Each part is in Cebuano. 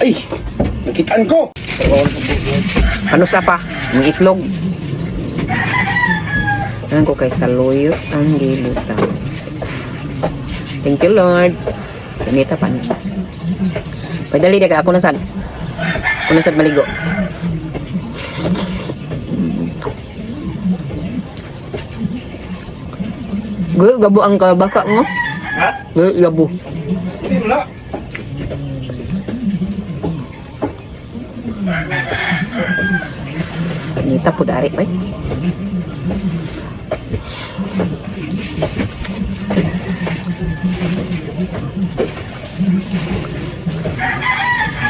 Ay! Nakitaan ko! Ano sa pa? Ang itlog. Ano ko kay saluyot ang gibutang. Thank you, Lord. Ganita pa niya. Pagdali na ka, ako na sad. Ako na sad maligo. Gul, gabo ang kabaka mo. Ha? Gul, gabo. Hindi mo na. Nita po dari, bay.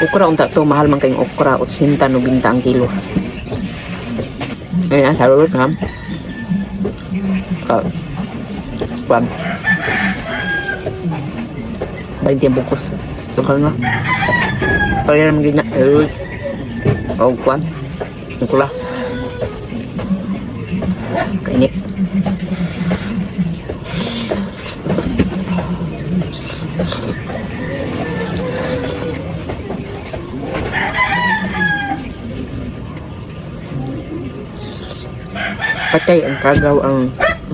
Okra unta to, mahal man kayong okra, 80 90 ang kilo. Ayan, sarulot ha. Ka Kwan. 20 ang bukos. Tukal na. Kaya naman gina. Eh. Oh, kwan. Nukula. Kainit. Patay ang kagaw ang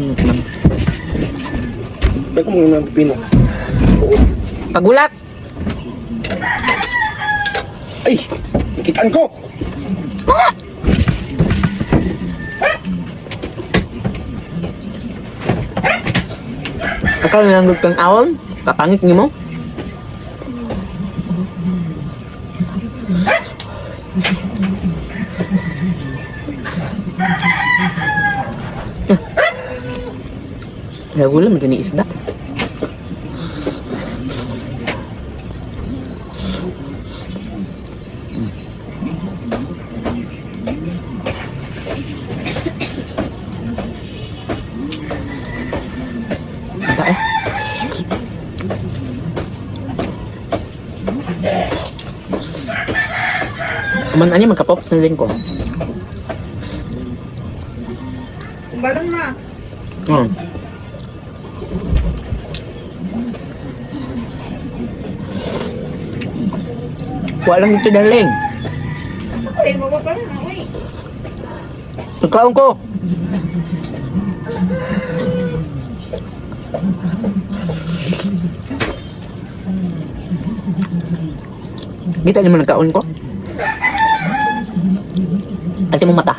ma'am. Ba't ko mga ng pipino? Pagulat! Ay! Nakitaan ko! Akala nanggut kang awon, kapangit nimo. Nagula mo ni isda. Ito eh. Man ani magka-pops na din ko. Balon ma. Wala lang ito, darling. Ay, baba pa na. Uy. Pagkaon ko. Kita niyo mo nagkaon ko? Kasi mo mata.